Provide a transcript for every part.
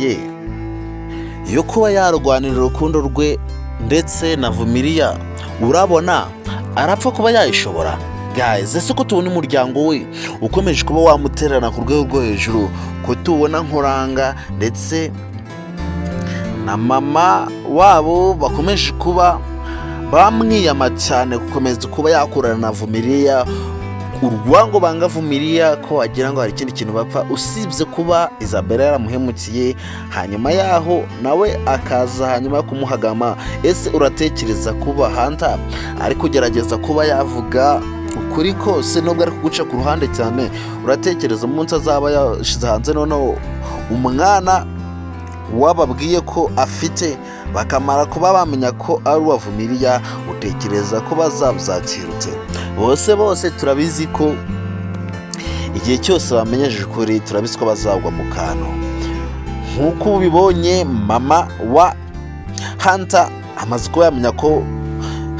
ye yo kuba yarwanira urukundo rwe ndetse na Vumiriya, urabona arapfa kuba yayishobora? Guys, ese ko tubona umuryango we ukomeje kuba wamutererana ku rwego rwo hejuru, ko tubona Nkuranga ndetse na mama wabo bakomeje kuba bamwiyama cyane gukomeza kuba yakurana na Vumiriya, urwango banga Vumiriya ko wagira ngo hari ikindi kintu bapfa usibye kuba Isabella yaramuhemukiye, hanyuma yaho nawe akaza hanyuma yo kumuhagama? Ese uratekereza kuba Hunter ari kugerageza kuba yavuga ukuri kose nubwo ari kuguca ku ruhande cyane, uratekereza umunsi azaba yashyize hanze noneho umwana wababwiye ko afite, bakamara kuba bamenya ko ari uwa Vumiriya, utekereza ko bazabyakirutse? Bose bose turabizi ko igihe cyose bamenyeje ukuri, turabizi ko bazagwa mu kantu. Nk'uko ubibonye, mama wa Hunter amaze kuba yamenya ko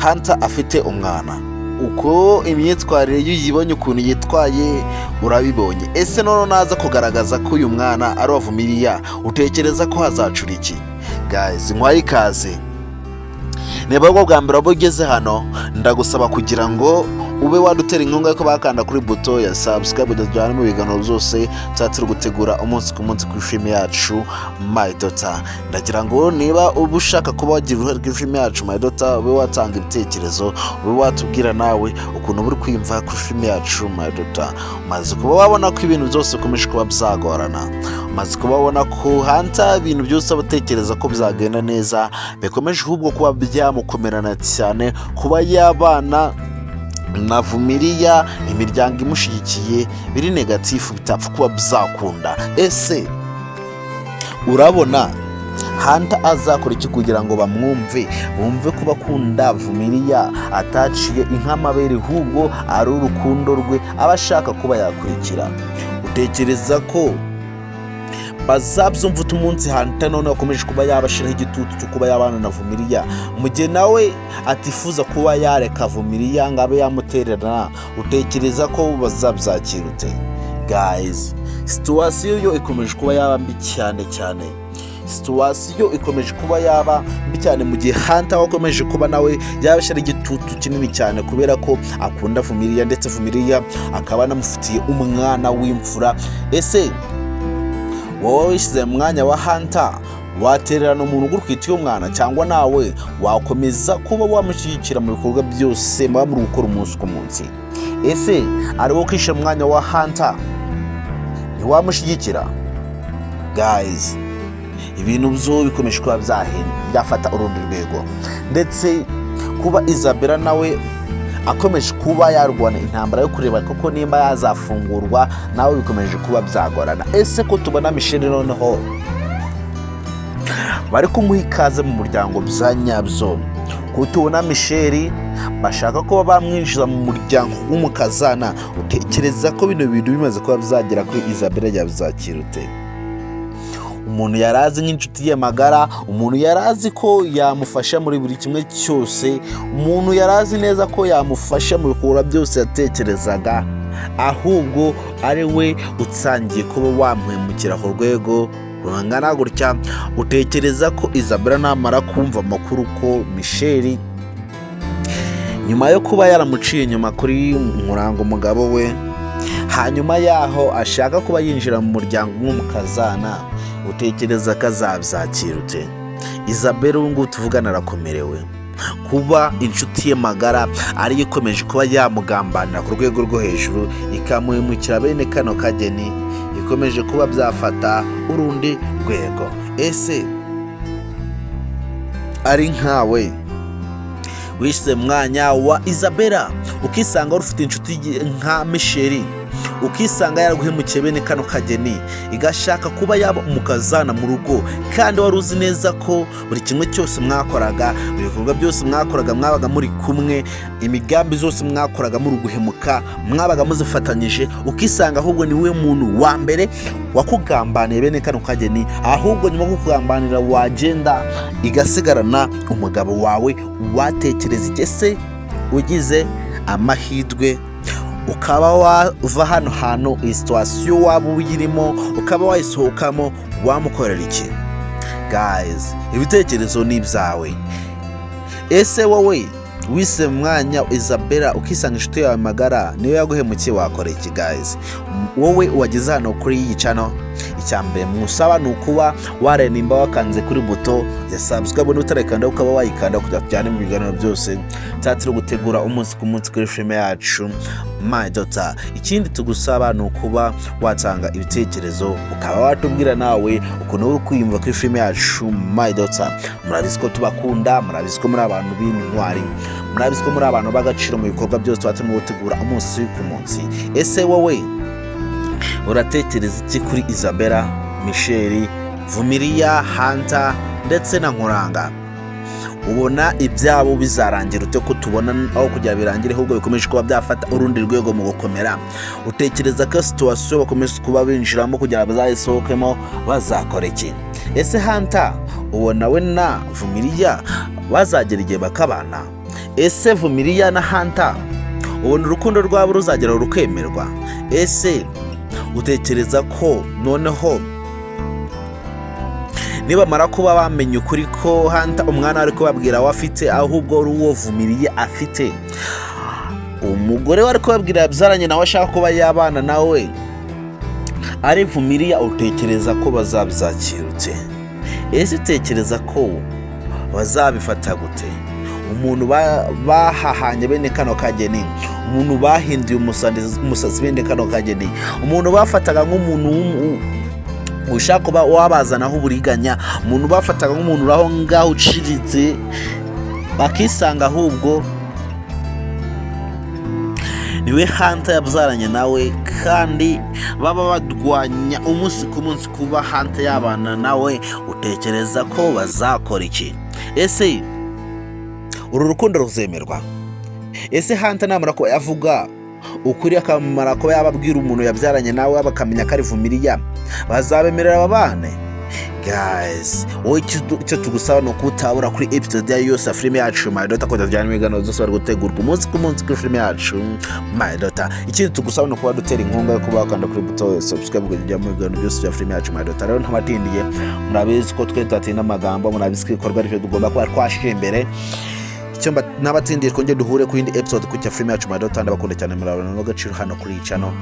Hunter afite umwana. Uko imyitwarire ye uyibonye, ukuntu yitwaye urabibonye. Ese noneho naza kugaragaza ko uyu mwana ari uwa Vumiriya, utekereza ko hazacura iki? Guys, nkwaye ikaze. Niba bwo bwa mbere waba ugeze hano, ndagusaba kugira ngo ube wadutera inkunga yo bakanda kuri buto ya subscribe, tujyane mu biganiro byose tuba turi gutegura umunsi ku munsi kuri filime yacu My Daughter. Ndagira ngo niba uba ushaka kuba wagira uruhare kuri filime yacu My Daughter, ube watanga ibitekerezo, ube watubwira nawe ukuntu uri kwiyumva kuri filime yacu My Daughter. Umaze kuba wabona ko ibintu byose bikomeje kuba byagorana, umaze kuba wabona ko Hunter ibintu byose aba atekereza ko byagenda neza bikomeje ahubwo kuba byamukomerana cyane, kuba yabana na Vumiriya, imiryango imushyigikiye biri negative, bitapfa kuba byakunda. Ese urabona Hunter azakora iki kugira ngo bamwumve, bumve ko bakunda Vumiriya ataciye inka amabere, ahubwo ari urukundo rwe aba ashaka kuba yakurikira? Utekereza ko bazabyumva umunsi Hunter none akomeje kuba yabashyiraho igitutu cyo kuba yabana na Vumiriya, mu gihe nawe atifuza kuba yareka Vumiriya ngo abe yamutererana? Utekereza ko bazabyakira ute? Guys, situation yo ikomeje kuba yaba mbi cyane cyane. Situation ikomeje kuba yaba mbi cyane mu gihe Hunter akomeje kuba nawe yabashyira igitutu kinini cyane kubera ko akunda Vumiriya, ndetse Vumiriya akaba anamufitiye umwana w'imfura. Ese wowe wishyize mu mwanya wa Hunter, watererana umuntu ugutwitiye umwana, cyangwa nawe wakomeza kuba wamushyigikira mu bikorwa byose muba muri gukora umunsi ku munsi? Ese ari wowe ukishyira mu mwanya wa Hunter, ntiwamushyigikira? Guys, ibintu byo bikomeje kuba byafata urundi rwego, ndetse kuba Isabella nawe akomeje kuba yarwana intambara yo kureba koko nimba yazafungurwa, nawe bikomeje kuba byagorana. Ese ko tubona Michelle noneho bari kumuha ikaze mu muryango bya nyabyo, ko tubona Michelle bashaka kuba bamwinjiza mu muryango w'umukazana, utekereza ko bino bintu bimaze kuba byagera kuri Isabella yabyakira ute? Umuntu yari azi nk'inshuti ye magara, umuntu yari azi ko yamufasha muri buri kimwe cyose, umuntu yari azi neza ko yamufasha mu bikorwa byose yatekerezaga, ahubwo ari we utangiye kuba wamuhemukira ku rwego rungana gutya. Utekereza ko Isabella namara kumva amakuru ko Michelle nyuma yo kuba yaramuciye inyuma kuri Nkuranga umugabo we, hanyuma yaho ashaka kuba yinjira mu muryango nk'umukazana, utekereza ko azabyakira ute? Isabella ubu ngubu tuvugana arakomerewe kuba inshuti ye magara ariyo ikomeje kuba yamugambanira ku rwego rwo hejuru, ikamuhemukira bene kano kageni, ikomeje kuba byafata urundi rwego. Ese ari nkawe wishyize mu mwanya wa Isabella, ukisanga wari ufite inshuti nka Michelle, ukisanga yaraguhemukiye bene kano kageni, igashaka kuba yaba umukazana mu rugo, kandi wari uzi neza ko buri kimwe cyose mwakoraga, buri bikorwa byose mwakoraga mwabaga muri kumwe, imigambi zose mwakoraga muri guhemuka mwabaga muzifatanyije, ukisanga ahubwo ni we muntu wa mbere wakugambaniye bene kano kageni, ahubwo nyuma yo kukugambanira wagenda igasigarana umugabo wawe, watekereza iki? Ese ugize amahirwe Ukaba wava hano hantu, iyi situation waba uyirimo, ukaba wayisohokamo, wamukorera iki? Guys, ibitekerezo ni ibyawe. Ese wowe wise mu mwanya Isabella, ukisanga inshuti yawe magara niyo yaguhemukiye, wakora iki? Guys, wowe wageze hano kuri iyi channel, icya mbere musaba ni ukuba wareba nimba wakanze kuri buto ya subscribe, n'utarakanda ukaba wayikanda kugira tujyane mu biganiro byose tuba turi gutegura umunsi ku munsi kuri filime yacu My Daughter. Ikindi tugusaba ni ukuba watanga ibitekerezo, ukaba watubwira nawe ukuntu uri kwiyumva kuri filime yacu My Daughter. Murabizi ko tubakunda, murabizi ko muri abantu b'intwari, murabizi ko muri abantu b'agaciro mu bikorwa byose tuba turimo gutegura umunsi ku munsi. Ese wowe uratekereza iki kuri Isabella, Michelle, Vumilia, Hunter ndetse na Nkuranga? Ubona ibyabo bizarangira ute, ko tubona aho kugira birangire ahubwo bikomeje kuba byafata urundi rwego mu gukomera? Utekereza ko situation bakomeje kuba binjiramo kugira ngo bazayisohokemo bazakora iki? Ese Hunter ubona we na Vumilia bazagera igihe bakabana? Ese Vumilia na Hunter ubona urukundo rwabo ruzagera rukemerwa? Ese utekereza ko noneho nibamara kuba bamenye ukuri ko Hunter umwana ari kubabwira we afite ahubwo ari uwo Vumilia afite, umugore we ari kubabwira yabyaranye nawe ashaka kuba yabana nawe ari Vumilia, utekereza ko bazabyakira ute? Ese utekereza ko bazabifata gute? Umuntu bahahanye bene kano kageni, umuntu bahinduye umusazi bene kano kageni, umuntu bafataga nk'umuntu ushaka kuba wabazanaho uburiganya, umuntu bafataga nk'umuntu uri aho ngaho uciriritse, bakisanga ahubwo niwe Hunter yabyaranye nawe, kandi baba barwanya umunsi ku munsi kuba Hunter yabana nawe, utekereza ko bazakora iki? Ese uru rukundo ruzemerwa? Ese Hunter namara kuba yavuga ukuri, akamara kuba yababwira umuntu yabyaranye nawe, bakamenya ko ari Vumilia, bazabemerera babane? Guys, wowe icyo tugusaba ni ukutabura kuri episode yayo yose ya filime yacu My Daughter, kugira tujyane ibiganiro byose bari gutegurwa umunsi ku munsi kuri filime yacu My Daughter. Ikindi tugusaba ni ukuba dutera inkunga yo kuba wakanda kuri buto ya subscribe kugira ujye mu biganiro byose bya filime yacu My Daughter. Rero ntabatindiye, murabizi ko twe tudatinda amagambo, murabizi ko ibikorwa aribyo tugomba kuba twashyira imbere. Icyo n'abatindiye, twongere duhure ku yindi episode ku cya filime yacu My Daughter. Ndabakunda cyane, murabona n'agaciro hano kuri iyi channel.